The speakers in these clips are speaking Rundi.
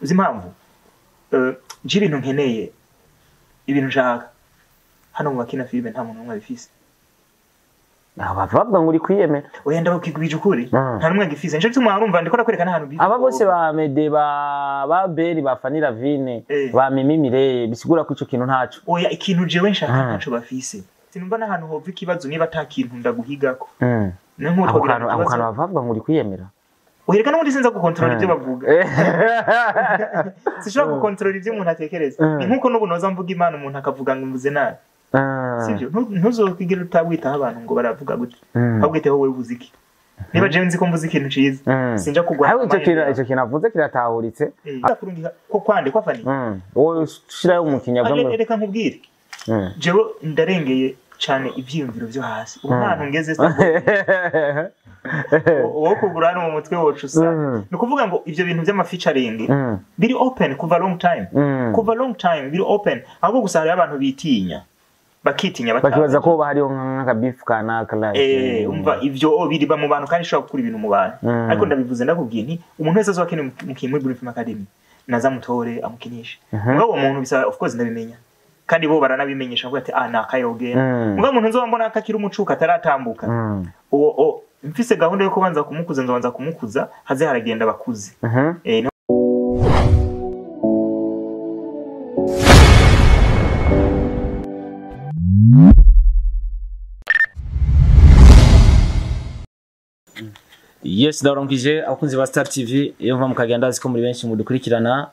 Uzi impamvu? Je ibintu nkeneye, ibintu nshaka hano mu bakina filime, nta muntu n'umwe abifise. Bavuga ngo uri kwiyemera. Oya, ndabakigwije ukuri, nta n'umwe agifise. Nico gituma urumva ndiko nakwereka n'ahantu biva. Aba bose ba Mede, ba Beri, ba Fanny Lavine, ba Mimi Mireye, bisigura ko ico kintu ntaco. Oya, ikintu jewe nshaka ntaco bafise. Sinumva n'ahantu hova ikibazo niba ata kintu ndaguhigako. Niyo nk'uko Ako twagira kantu, ako ikibazo. kantu bavuga ngo uri kwiyemera. Oya, n'ubundi sinza gukontorora ibyo bavuga. Sinshobora gukontorora ibyo umuntu atekereza. Ni nk'uko n'ubu noza mvuga Imana, umuntu akavuga ngo mvuze nabi. Sibyo? Ntuzokigere utabwitaho abantu ngo baravuga gute. Ahubwo iteho wowe uvuze iki. Niba jewe nzi ko mvuze ikintu ciza, sinja kugwa. Ariko ico kintu, ico kintu avuze kiratahuritse. Kurungika ko kwande kwa Fani. Wowe ushirayo umukinnyi avuga ngo Reka nkubwire, jewe ndarengeye cane ivyiyumviro vyo hasi. Ubu nta hantu ngeze, wowe kugura hano mu mutwe wocu usa. Ni ukuvuga ngo ivyo bintu vy'ama featuring biri open kuva long time. Kuva long time biri open, ahubwo gusa hariho abantu bitinya, bakitinya bakibaza ko hoba hariho nk'akabifu kanaka like. Umva, ivyo biriba mu bantu kandi ishobora gukura ibintu mu bantu. Ariko ndabivuze, ndakubwiye nti umuntu wese azoba akeneye umukinnyi muri Blue Film Academy, naza mutore amukinishe. Mugabo uwo muntu bisaba, of course ndabimenya, kandi bo baranabimenyesha, bavuga ati: "Ah, nakayogera." Mugabo umuntu nzoba mbona akakiri umucuka, ataratambuka, uwo mfise gahunda yo kubanza kumukuza, nzobanza kumukuza, haze haragenda bakuze. Yes, ndabaramukije abakunzi ba Star TV iyo mva mukagenda. Ndazi ko muri benshi mudukurikirana,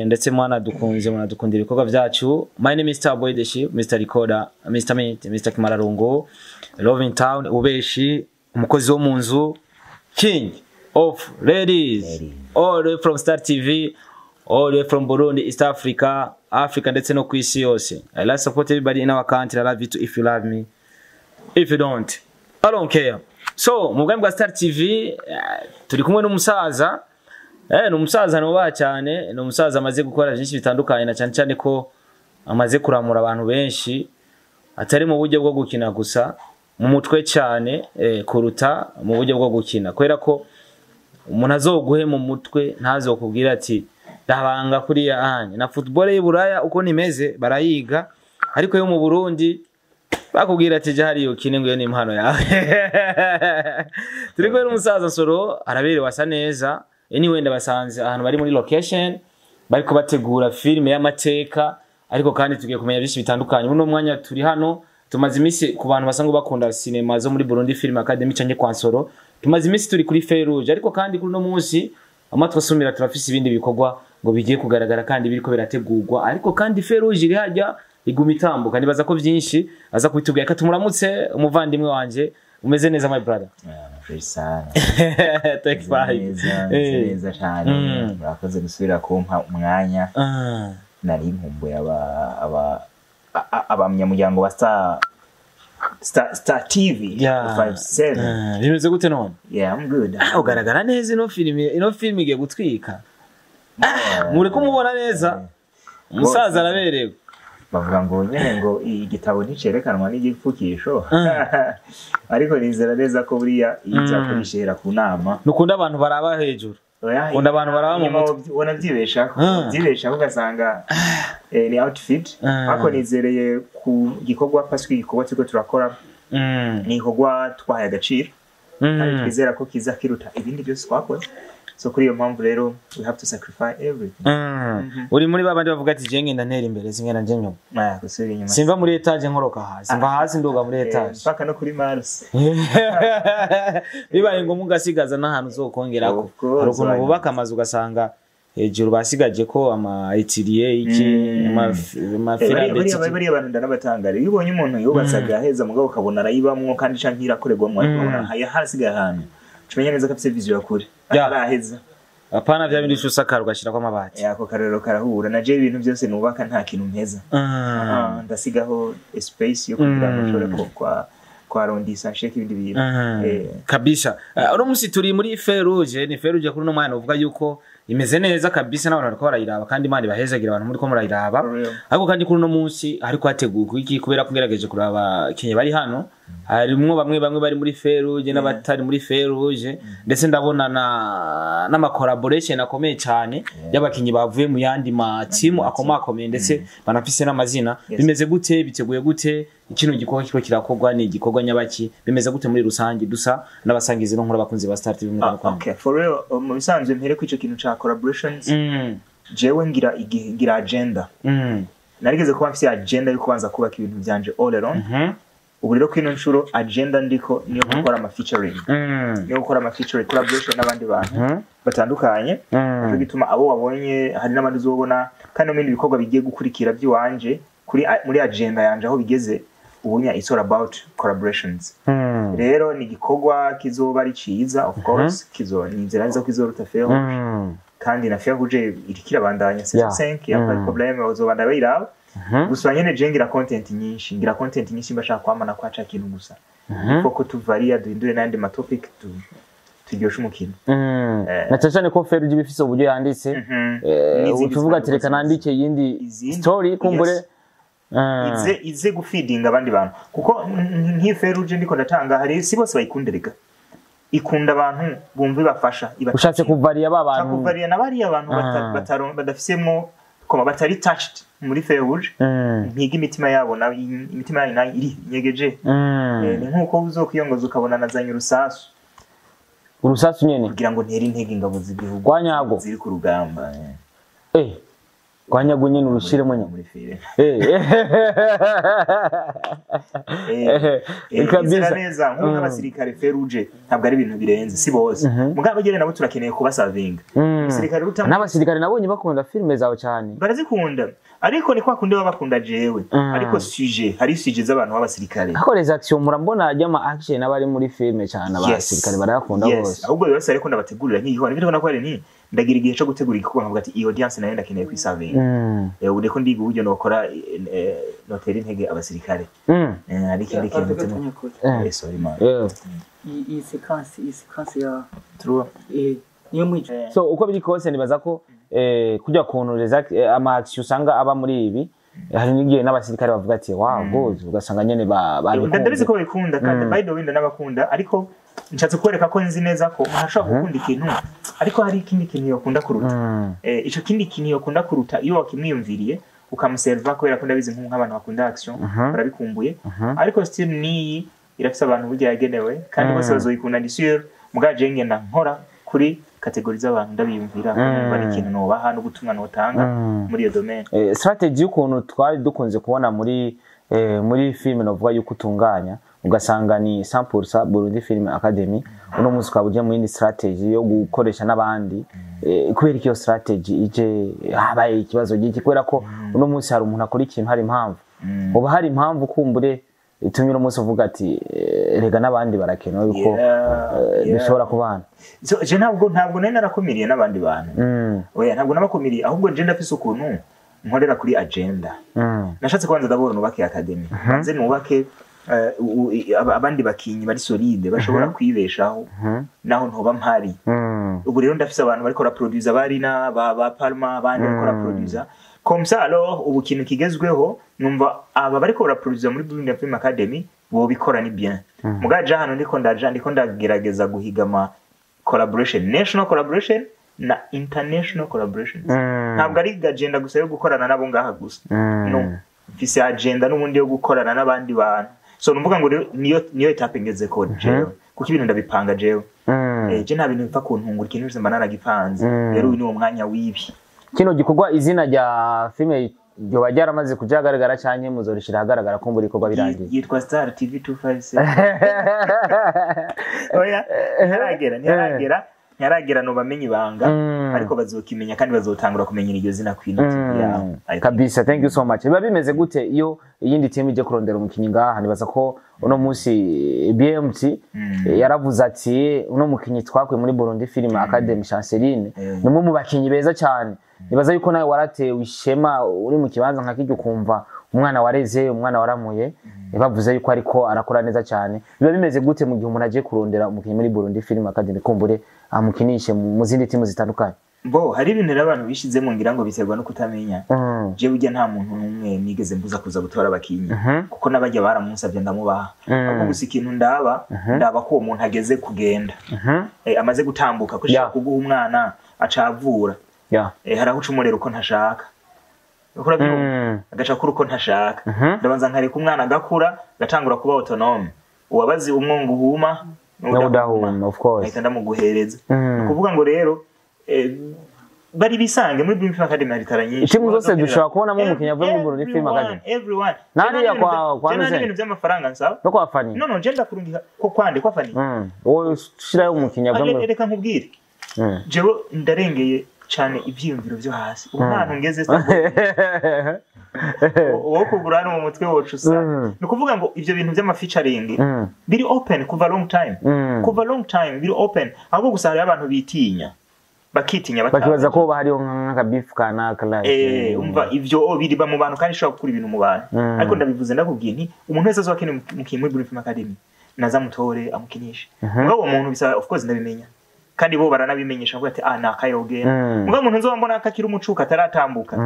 ndetse mwanadukunze, mwanadukundira ibikorwa byacu. My name is Star Boy the Ship, Mr Recorder, Mr Mint, Mr Kimararungu, Love in Town, ubeshi umukozi wo mu nzu, King of Ladies, all the way from Star TV, all the way from Burundi, East Africa, Africa ndetse no ku isi yose. I like support everybody in our country. I love you too if you love me. If you don't, I don't care. So mu bwami bwa Star TV, turi kumwe n'umusaza. Ni umusaza nubaha cyane, ni umusaza amaze gukora byinshi bitandukanye, na cyane cyane ko amaze kuramura abantu benshi, atari mu buryo bwo gukina gusa, mu mutwe cyane, kuruta mu buryo bwo gukina, kubera ko umuntu azoguhe mu mutwe ntazokubwira ati ndabanga kuriya anye na football y'Iburaya uko nimeze barayiga, ariko yo mu Burundi bakubwira ati jya hariya ukine, ngo iyo ni impano yawe. Turi kumwe n'umusaza Nsoro, araberewe, asa neza. Anyway, ndabasanze ahantu bari muri location, bariko bategura filime y'amateka, ariko kandi tugiye kumenya byinshi bitandukanye. Uno mwanya turi hano, tumaze iminsi, ku bantu basanzwe bakunda sinema zo muri Burundi Film Academy canke kwa Nsoro, tumaze iminsi turi kuri Feruje, ariko kandi kuri uno munsi amatwi asumira turafise ibindi bikorwa ngo bigiye kugaragara kandi biriko birategurwa, ariko kandi Feruje iri hajya iguma itambuka. Nibaza ko byinshi aza kubitubwira. Reka tumuramutse umuvandimwe wanje. Umeze neza, my brother? Fresh sana. Take five. Neza, meze neza cyane. Murakoze gusubira kumpa umwanya. Nari nkumbuye abanyamuryango ba Star TV 57. Bimeze gute none? Yeah, I'm good. Ah, ugaragara neza. Ino filime igiye gutwika. Mureke umubona neza, umusaza araberewe. Bavuga ngo nyene ngo igitabo nticerekanwa n'igipfukisho, ariko nizera neza ko buriya iyo izakorishera ku nama. Nukunda abantu baraba hejuru. Oya, Ukunda abantu baraba mu inyuma. mutwe. Ubona byibeshako, byibeshako ugasanga ni outfit. Ariko nizereye ku gikorwa, parce que igikorwa turiko turakora ni igikorwa twahaye agaciro kandi twizera ko kiza kiruta ibindi byose twakoze. So kuri iyo mpamvu rero we have to sacrifice everything. Uri muri babandi bavuga ati je ngenda ntera imbere, singenda nje nyuma. Ah, gusubira inyuma. Simva muri étage nkoroka hasi, mva hasi nduga muri étage. Mpaka no kuri Mars. Bibaye ngombwa ugasigaza n'ahantu uzokongerako. Of course, Hari ukuntu why not? bubaka amazu ugasanga hejuru basigaje ko ama étrier iki, amaferabeto. Bariya bantu ndanabatangara. Iyo ubonye umuntu yubatse agaheza, mugabo ukabona arayibamwo kandi canke irakorerwamwo, ariko ukabona hasigaye ahantu, tumenya neza ko afise vision ya kure, ataraheza. Apana vya bindi usakara ugashirako amabati. Ako karero karahura na je. Ibintu byose nubaka nta kintu mpeza. Ah, ndasigaho space yo kugira ngo nshobore ko kwarondisa nshireko ibindi bintu. Kabisa. Uno musi turi muri Feruje, ni Feruje kuri uno mwana uvuga yuko Imeze neza kabisa, n'abantu bariko barayiraba, kandi Imana ibahezagira abantu muri ko murayiraba. For real. Ariko kandi kuri uno munsi hariko hategurwa iki? Kubera ko ngerageje kuraba Kenya bari hano, harimwo bamwe bamwe bari muri Feruje n'abatari muri Feruje, ndetse ndabona na n'ama collaboration akomeye cyane y'abakinyi bavuye mu yandi ma team akomakomeye, ndetse banafise n'amazina. Bimeze gute? Biteguye gute? Kino gikorwa kiriko kirakorwa ni igikorwa nyabaki? Bimeze gute muri rusange? Dusa n'abasangizi no nkuru abakunzi ba Star TV muri kano kanya. Okay, for real, mu bisanzwe mpere ko ico kintu ca collaborations, jewe ngira igihe ngira agenda. Narigeze kuba mfise agenda yo kubanza kubaka ibintu vyanje all alone. Ubu rero kwino nshuro agenda ndiko niyo gukora ama featuring, niyo gukora ama featuring collaboration n'abandi bantu batandukanye. Nico gituma abo wabonye, hari n'abandi uzobona kandi no mu bindi bikorwa bigiye gukurikira by'iwanje kuri muri agenda yanje aho bigeze ubunya, it's all about collaborations. Rero ni igikorwa kizoba ari ciza, of course kizo ni inzira nziza ko izoruta Feu Rouge. Kandi na Feu Rouge iriko irabandanya saison 5 ya pas de problème, bazobanda bayiraba. Gusa nyene je ngira content nyinshi, ngira content nyinshi, mbashaka kwamana kwa ca kintu gusa koko tuvaria, duhindure n'andi ma topic turyoshe umukino. Na cyane cyane ko Feruje ibifise uburyo yanditse. N'izindi utuvuga ati reka zitandukanye. nandike iyindi Izindi, story kumbure. yes. Ize gufeedinga abandi bantu, kuko nk'iyi Feruje ndiko ndatanga, hari si bose bayikunda rega, ikunda abantu bumva ibafasha. Ushatse kuvariya ba bantu. Kuvariya na bariya bantu badafisemwo koma, batari touched muri Feruje. Ntiga imitima yabo na imitima yayo nayo iri nyegeje. Ni nkuko uzokwiyongoza ukabona nazanye urusasu. Urusasu nyene. Kugira ngo ntere intege ingabo z'igihugu Rwa nyarwo. ziri ku rugamba. Rwa nyarwo nyene, urushiremo nyene. Muri filime. Kabisa. Inzira neza nk'uko abasirikare Feruje ntabwo ari ibintu birenze, si bose, mugabo bagere nabo turakeneye kubasavinga. Umusirikare uta N'abasirikare nabonye bakunda filime zawe cyane. Barazikunda, ariko ni kwa kundi baba bakunda jewe, ariko sujet, hari sujet z'abantu b'abasirikare. Ariko les actions murambona ajya action aba ari muri filime cyane, abasirikare barayakunda bose. Ahubwo bose, ariko ndabategurira nk'igikorwa nibyo ndabona ko ari nti ndagira igihe cyo gutegura igikorwa nkavuga ati iyi audience nayo ndakeneye kwisavinga. Ubu ndiko ndiga uburyo nokora notera intege abasirikare. Hari ikindi kintu Gato. Sorry man. Iyi séquence ya True. Niyo mwica. So uko biri kose nibaza ko kujya kuntu ama action usanga aba muri ibi, hari n'igihe n'abasirikare bavuga ati wow, good, ugasanga nyene Ndabizi babikunze. ko babikunda kandi by the way ndanabakunda, ariko nshatse kwereka ko nzi neza ko umuntu ashobora gukunda ikintu, ariko hari ikindi kintu yokunda kuruta. Ico kindi kintu yokunda kuruta, iyo wakimwiyumviriye ukamuserva, kubera ko ndabizi nk'abantu bakunda action barabikumbuye, ariko still niyi irafise abantu burya yagenewe kandi bose bazoyikunda, ndi sûr. Mugabo je ngenda nkora kuri catégorie z'abantu, ndabiyumvira numva ari ikintu nobaha n'ubutumwa notanga muri iyo domaine. Strategy y'ukuntu twari dukunze kubona muri filime, novuga yuko utunganya ugasanga ni 100% Burundi Film Academy, uno munsi ukaba uje mu yindi strategy yo gukoresha n'abandi. Kubera ko iyo strategy ije habaye ikibazo giki? Kubera ko uno munsi hari umuntu akora ikintu hari impamvu, uba hari impamvu kumbure itumye uno munsi uvuga ati rega n'abandi barakenewe yuko dushobora kubana. So, je ntabwo nari narakumiriye n'abandi bantu. Oya, ntabwo nabakumiriye, ahubwo je ndafise ukuntu nkorera kuri agenda. Nashatse kubanza ndabona nubake academy, banze nubake abandi bakinyi bari solide bashobora kwibeshaho naho ntoba mpari. Ubu rero ndafise abantu bariko baraproduza, bari na ba Palma, abandi bariko baraproduza comme ça. Alors ubu kintu kigezweho, numva aba bariko baraproduza muri Burundi Film Academy bobikora ni bien. Mugaje hano ndiko ndaja, ndiko ndagerageza guhiga ama collaboration, national collaboration na international collaborations. Ntabwo ari agenda gusa yo gukorana nabo ngaha gusa. No mfise agenda n'ubundi yo gukorana n'abandi bantu. So numvuga ngo rero niyo étape ngeze ko jewe, kuko ibintu ndabipanga jewe. Je nta bintu bipfa kuntungura, ikintu cyose mba naragipanze. Rero uyu ni uwo mwanya w'ibi. Kino gikorwa, izina rya filime ryoba ryaramaze kuja ahagaragara canke muzorishira ahagaragara kumbura ibikorwa birangiye? Yitwa Star TV 257. Oya, ntiharagera, ntiharagera, ntiharagera no bamenye ibanga. Ariko bazokimenya kandi bazotangura kumenya iryo zina kwino TV yawe. Kabisa, thank you so much. Biba bimeze gute iyo iyindi team ije kurondera umukinyi ngaha? Nibaza ko uno munsi BMT yaravuze ati uno mukinyi twakuye muri Burundi Film Academy, Chanceline, ni umwe mu bakinyi beza cyane. Nibaza yuko nawe waratewe ishema uri mu kibanza nka kijya ukumva umwana wareze, umwana waramuye, bavuze yuko ariko arakora neza cyane. Biba bimeze gute mu gihe umuntu agiye kurondera umukinyi muri Burundi Film Academy, kumbure amukinishe mu zindi timu zitandukanye? Bo hari ibintu rero abantu bishizemo, ngira ngo biterwa no kutamenya. Je burya nta muntu n'umwe nigeze mbuza kuza gutora abakinyi, kuko n'abajya baramunsavye ndamubaha. Ahubwo gusa ikintu ndaba ko uwo muntu ageze kugenda, amaze gutambuka, ko ushaka kuguha umwana acavura. Hari aho uca umurera uko ntashaka. Uriko urabyumva? Agaca akura uko ntashaka. Ndabanza nkareka umwana agakura, agatangura kuba autonome, uwabazi umwongo uhuma n'udahuma, of course. Ahita ndamuguhereza. Ni ukuvuga ngo rero bari bisange muri Burundi Film Academy, hari talent nyinshi. Timu zose dushobora kubonamo umukinnyi avuye muri Burundi Film Academy. Everyone. Nariya kwa Je nta Nuzen. n'ibintu by'amafaranga nsaba. No kwa Fani. No, je ndakurungika ko kwande kwa Fani. Wowe ushirayo umukinnyi avuye muri Reka nkubwire, jewe ndarengeye cyane ibyiyumviro byo hasi. Ubu nta hantu ngeze wo kugura hano mu mutwe wocu usa. Ni ukuvuga ngo ibyo bintu by'ama featuring biri open kuva long time. Kuva long time biri open, ahubwo gusa hariho abantu bitinya, bakitinya bakibaza ko hoba hariho nk'akabifu kanaka like. Umva, ivyo biriba mu bantu kandi ishobora gukura ibintu mu bantu. Ariko ndabivuze, ndakubwiye nti umuntu wese azoba akeneye umukinnyi muri Burundi Film Academy, naza mutore amukinishe. Mugabo uwo muntu bisaba, of course, ndabimenya, kandi bo baranabimenyesha, bavuga ati: "Ah, nakayogera." Mugabo umuntu nzoba mbona kakiri umucuka, ataratambuka,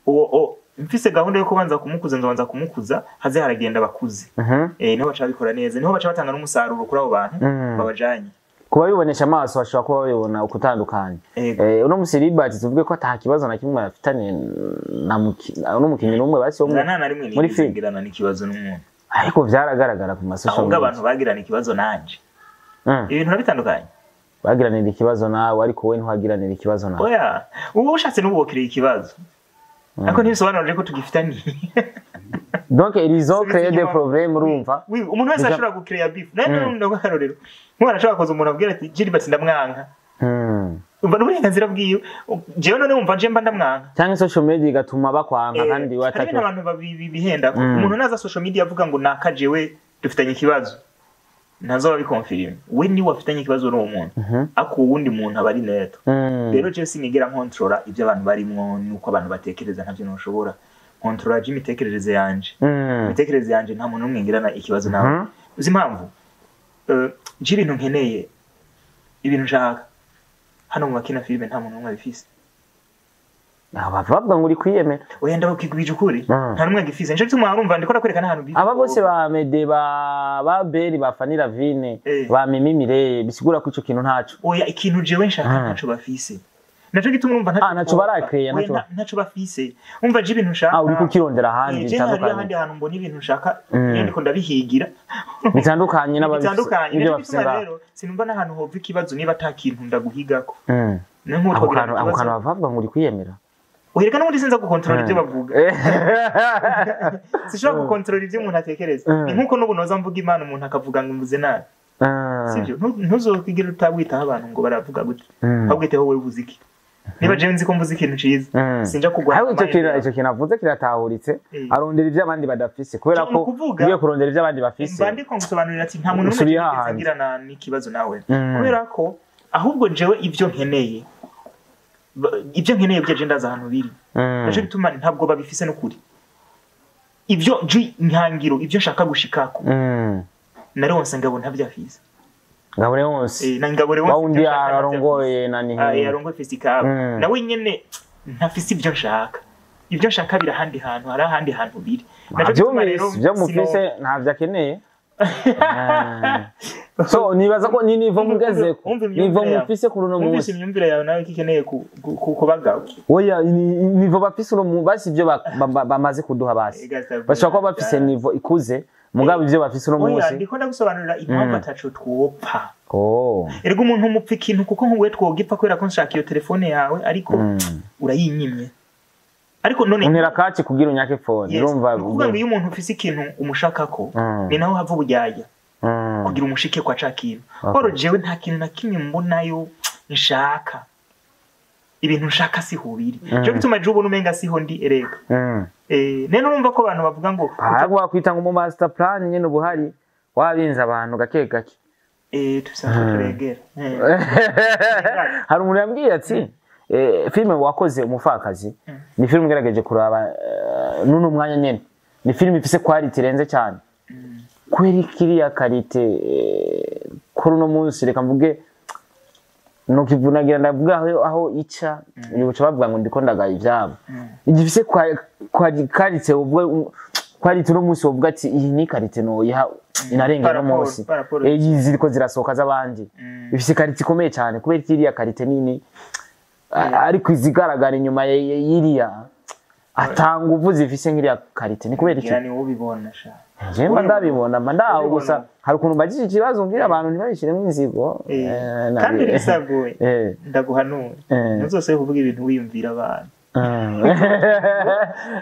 uwo mfise gahunda yo kubanza kumukuza, nzobanza kumukuza, haze haragenda bakuze. Niho baca babikora neza, niho baca batanga n'umusaruro kuri abo bantu babajanye. Kuba bibonesha amaso bashobora kuba babibona ukutandukanye. Ego. Uno musi Libert tuvuge ko ata kibazo na kimwe afitanye na n'umukinnyi n'umwe basi wo Nta na rimwe muri nigeze film. ngirana n'ikibazo n'umuntu. Ariko vyaragaragara ku ma social Ahubwo media. abantu bagirana ikibazo nanje. Ibintu bitandukanye. Bagiranira ikibazo nawe, ariko wowe ntiwagiranira ikibazo nawe. Oya, ubu ushatse n'ubu wokiriye ikibazo, ariko ntibisobanura ko tugifitaniye. Donc ils ont créé des Inyuma. problèmes, urumva. Oui, umuntu wese ashobora gucreya beef. Nawe ndaguha akarorero, nk'ubu arashobora kuza umuntu abwira ati: "Gilbert ndamwanka." Umva, n'uburenganzira bwiwe. Jewe none wumva nje mba ndamwanka? Cyangwa social media igatuma bakwanga kandi Hari watake. n'abantu bihenda. Umuntu naza social media avuga ngo naka jewe dufitanye ikibazo, ntazoba bikonfirime. We niwe afitanye ikibazo n'uwo muntu, ariko uwundi muntu aba ari neto. Rero jewe sinigera nkontorora ibyo abantu barimwo n'uko abantu batekereza, ntabyo ntushobora nkontorora. Je imitekerereze yanje, imitekerereze yanje, nta muntu n'umwe ngirana ikibazo nawe. Uzi impamvu? Je ibintu nkeneye, ibintu nshaka hano mu bakina filime, nta muntu n'umwe abifise. Aba bavuga ngo uri kwiyemera. Oya, ndabakigwije ukuri, nta n'umwe agifise. Nico gituma urumva ndiko nakwereka n'ahantu biva. Aba bose ba Mede, ba Beri, ba Fanny Lavine, ba Mimi Mireye, bisigura ko ico kintu ntaco. Oya, ikintu jewe nshaka ntaco bafise. Naco gituma urumva Ah, ntaco barakreya, Oya, ntaco ntaco bafise. Umva, je ibintu nshaka Ah, uri kukirondera ahandi Je hariyo bitandukanye. ahandi hantu mbona ibintu nshaka, iyo ndiko ndabihigira. Bitandukanye n'ababifise. Bitandukanye. Ibyo Nico bafise gituma ngaho. rero sinumva n'ahantu hova ikibazo niba ata kintu ndaguhigako. Niyo nk'uko Ako twagirana kantu, ako ikibazo. kantu bavuga ngo uri kwiyemera. Ohereka n'ubundi sinza gukontorora ibyo bavuga. Sinshobora gukontorora ibyo umuntu atekereza. Ni nk'uko n'ubu noza mvuga Imana, umuntu akavuga ngo mvuze nabi. Sibyo? Ntuzokigere utabwitaho abantu ngo baravuga gute. Ahubwo iteho wowe uvuze iki. Niba jewe nzi ko mvuze ikintu ciza, sinja kugwa. Ariko icyo kintu, icyo kintu avuze kiratahuritse. Arondera ibyo abandi badafise kubera Cyo, ko ni ukuvuga- ugiye kurondera ibyo abandi bafise Mba ndiko ngusobanurira ati nta muntu n'umwe Usubiye nigeze hahandi. ngirana n'ikibazo nawe, kubera ko ahubwo jewe ibyo nkeneye, ibyo nkeneye byo je ndazi ahantu biri. Naco gituma ntabwo babifise n'ukuri. Ibyo je nkangiro, ibyo nshaka gushikako, naronse Ngabo ntavyafise. Ngabo Leonce. Na Ngabo Leonce, wa wundi ibyo nshaka ntavyafise. arongoye na ni Ah, arongoye festival. Nawe nyene ntafise ibyo nshaka. Ibyo nshaka biri ahandi hantu, hari ahandi hantu biri. Naco gituma rero Avyumvise ibyo mufise ntavyo akeneye. So nibaza ko ni niveau mugezeko, Umva imyumvire niveau yawe. mufise kuri uno Wumvise munsi. imyumvire yawe nawe ko ikeneye kubagabo. Oya, niveau bafise uno munsi basi, ibyo bamaze kuduha basi, bashobora kuba bafise niveau ikuze, mugabo ibyo bafise uno Oya, munsi. ndiko ndagusobanurira impamvu ataco twopfa. Oh. Erega umuntu mupfa ikintu, kuko nk'uwe twogipfa kubera ko nshaka iyo telefone yawe, ariko urayinyimye. Ariko none Untera kaci kugira unyake phone. Yes, Urumva. ni ukuvuga ngo iyo umuntu ufise ikintu umushakako, ni naho hava ubujyajya kugira umushike kwa ca kintu. Oro jewe nta kintu na kimwe mbonayo nshaka. Ibintu nshaka siho biri. Cyo gituma je ubona umenga siho ndi erega. Nene urumva ko abantu bavuga ngo Ahubwo wakwita ngo mu master plan nyene ubuhari wabinze abantu gake gake. Tusanzwe turegera. Hari umuntu yambwiye ati filime wakoze Umupfakazi ni filime ugerageje kuraba n'uno mwanya nyene, ni filime ifise quality irenze cyane. Kubera kiriya qualité kuri uno munsi, reka mvuge Nukivunagira ndavuga aho ica ubuca bavuga ngo ndiko ndagaye ivyabo. Igifise kwa qualité ubwo qualité no munsi uvuga ati iyi ni qualité no iha inarenga no munsi. Ziriko zirasohoka z'abandi. Ifise qualité ikomeye cyane kubera iriya qualité nini ariko izigaragara inyuma y'iriya atanga uvuze ifise nk'iriya qualité ni kubera iki? Ni ubibona sha. Je mba ndabibona mba ndaho gusa hari ukuntu mbagije ikibazo mbwira abantu ntibabishiremo inzigo. Kandi bisagoye ndaguhanura ntuzose kuvuga ibintu wiyumvira abantu.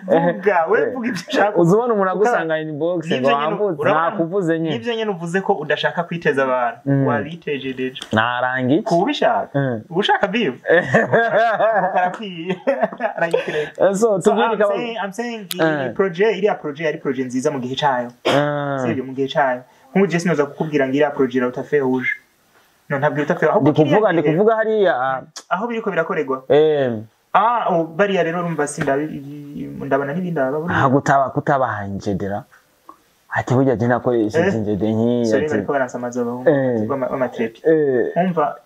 Vuga we vuga ibyo ushaka. Uzubona umuntu agusanga inbox ngo wambuze nakuvuze nyine. Nivyo nyene uvuze ko udashaka kwiteza abantu wabiteje deje. Narangi kubishaka ubushaka bivu karakwiye arayikire. So tubwirika I'm saying project iriya project ari project nziza mu gihe cayo. Sivyo mu gihe cayo. Nkubu je sinoza kukubwira ngo iriya project utafe rouge. No ntabwo utafe aho ndikuvuga hariya aho biriko birakoregwa. Bariya rero urumva sindabana n'ibindi ababona. Ah kutabahanjedera. Ati burya je nakoresheje injede nkiya. Sorry bariko baransamaza abahungu b'amatrepi. Umva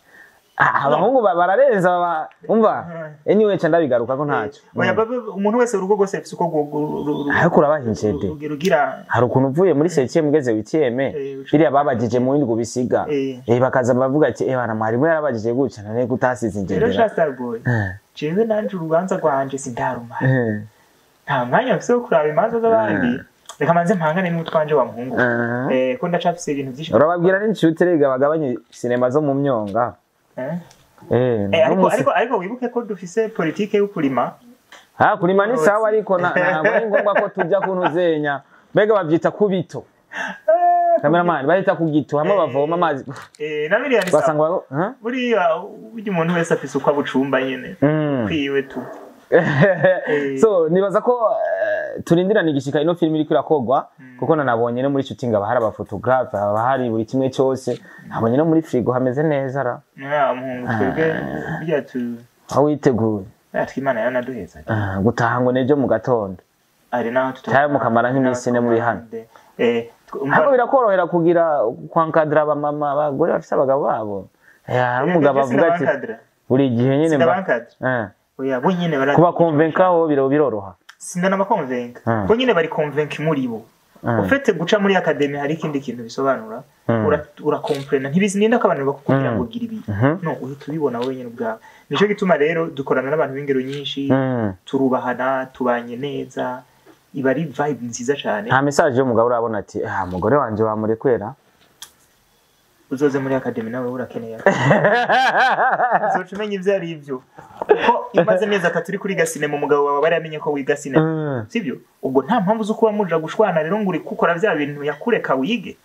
abahungu bararenza umva anyway ca ndabigaruka ko ntacyo. Oya umuntu wese urugo rwose afise uko ariko urabahinjede. Rugira hari ukuntu uvuye muri 7e mugeze 8e biriya babajije mu windi kubisiga. Bakaza bavuga ati bana mwarimu yarabajije gutya none gutasize injede. Rero Star Boy. Jewe nanje urubanza rwanje sindaruma. Nta mwanya mfise wo kuraba imanza z'abandi. Reka manze mpangane n'utwanje wa muhungu. Ko ndacafise ibintu byinshi. Urababwira n'inshuti rega bagabanye sinema zo mu myonga. Ariko wibuke ko dufise politike yo kurima. Kurima ni sawa ariko ntabwo ari ngombwa ko tujya kuntuzenya. Mbega bavyita kubito. Cameraman bahita kugito hamwe bavoma amazi. Na biriya ni sawa. Buriya burya umuntu wese afise uko abucumba nyene. Kwiwe tu. So nibaza ko turindirana igishika ino film iriko irakogwa kuko nanabonye no muri shooting aba hari aba photographe aba hari buri kimwe cyose nabonye no muri frigo hameze neza ra. Muhungu twebwe burya tu aho witeguye. Natwe Imana yaranaduheza. Gutaha ngo nejo mu gatondo. Ari naho tuta. Tayo mukamara nk'iminsi ine muri hano. Ariko birakorohera kugira kwankadra aba mama abagore bafise abagabo babo. Umugabo avuga ati buri gihe nyene mba. Oya bo nyene bara kuba convinkaho biroroha. Sindana bakonvenka. Bo nyene bari convinka muri bo. Ufite guca muri academy hari ikindi kintu bisobanura. Urakomprena ntibizinda ko abantu bakukubwira ngo gira ibi. No uhita ubibona wowe nyene ubwawe. Nico gituma rero dukorana n'abantu b'ingero nyinshi turubahana tubanye neza. Iba ari vibe nziza cyane. Nta message y'umugabo urabona ati mugore wanje bamurekwera. Uzoze muri academy nawe urakeneye. Uzoca umenya ivyo ari ivyo. Kuko imaze amezi atatu uri kuri gasinema umugabo wawe bari yamenye ko wiga sinema. Sivyo? Ubwo nta mpamvu zo kuba muja gushwana rero ngo uri gukora vya bintu yakureka wige.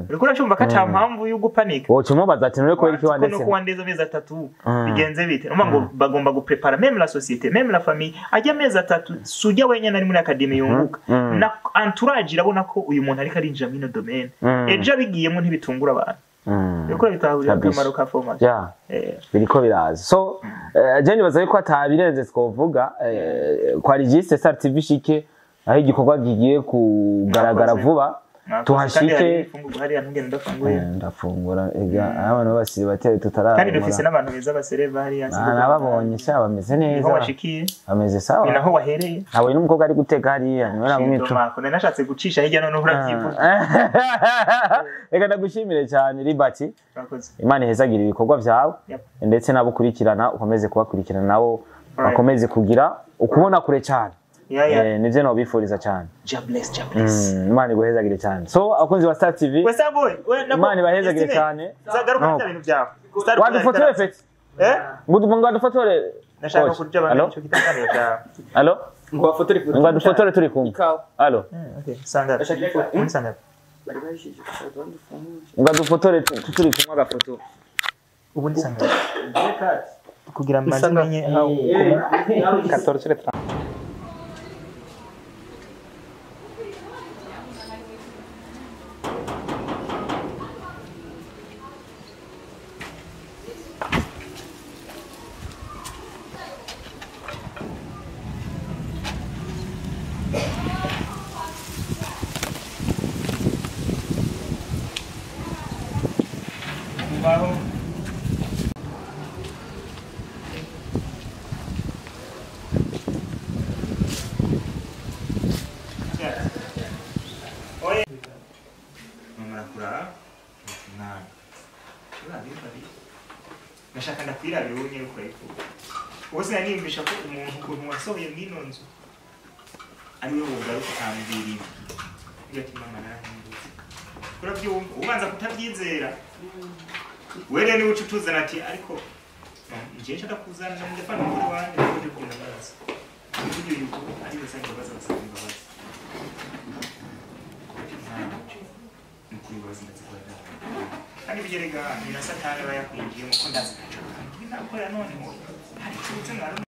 Uriko uracumva ko ata mpamvu yo gupanika. Woca umubaza ati none kubera iki wandetse? Nuko wandeze amezi atatu bigenze bite? Urumva ngo bagomba guprepara même la société, même la famille. Ajya amezi atatu sujya wenyene ari muri academy yunguka. Na entourage irabona ko uyu muntu ariko arinjira muri ino domaine. Ejo abigiyemo ntibitungura abantu. Biriko bitahurira akamaro ka formation. Biriko biraza. So je nibaza yuko atabirenze twovuga kwa registre Star TV shike aho igikorwa gigiye kugaragara vuba tuhashike. Ndafungura ega abantu basiba bateye tutarara. Kandi dufise n'abantu beza basereva hariya. Nababonye sha bameze neza. Niho washikiye. Bameze sawa. Ni naho wahereye. Nabonye n'umukobwa ari guteka hariya niwe nagumye. Nashatse gucisha hirya none uravyivuga. Reka ndagushimire cyane Liberty. Imana ihezagira ibikorwa vyawe ndetse nabo kurikirana ukomeze kubakurikirana nabo bakomeze kugira ukubona kure cyane. Nivyo nobifuriza cyane. God bless, God bless. Imana iguhezagire cyane. So abakunzi ba Star TV. We Star Boy, Imana ibahezagire cyane. Zagaruka bya bintu byawe. Wadufotore fete. Ngo wadufotore. Ndashaka kurya abantu cyo kitanganiro cyawe. Allo? Ngo wafotore ifoto. Ngo wadufotore turi kumwe. Allo? Okay, sanga. Sanga. Bari bahishije kugira ngo ngo adufotore turi kumwe agafoto. Ubundi sanga. Kugira mbanze menye aho 14 Wow. Ubirabire wowe nyene uko urabivuga. Ubwo sinaniyumvisha ko umuntu ukuntu wasohoye mw'ino nzu ari we wogaruka ukambwira ibi. Ugira ati mama narahindutse. Urabyumva ubanza kutabyizera. Wewe rero niwe uca utuzana ati ariko njye nshaka kuzana ndafana umugore wanjye uje kugenda amaraso. Uburyo yuko ari we usanga imbabazi agasaba imbabazi. Ni ukuri imbabazi ndazikora. Kandi bigerega ni na Satani aba yakwinjiyemo ko ndazi ntaco nakora none ngo hari icyo mwari.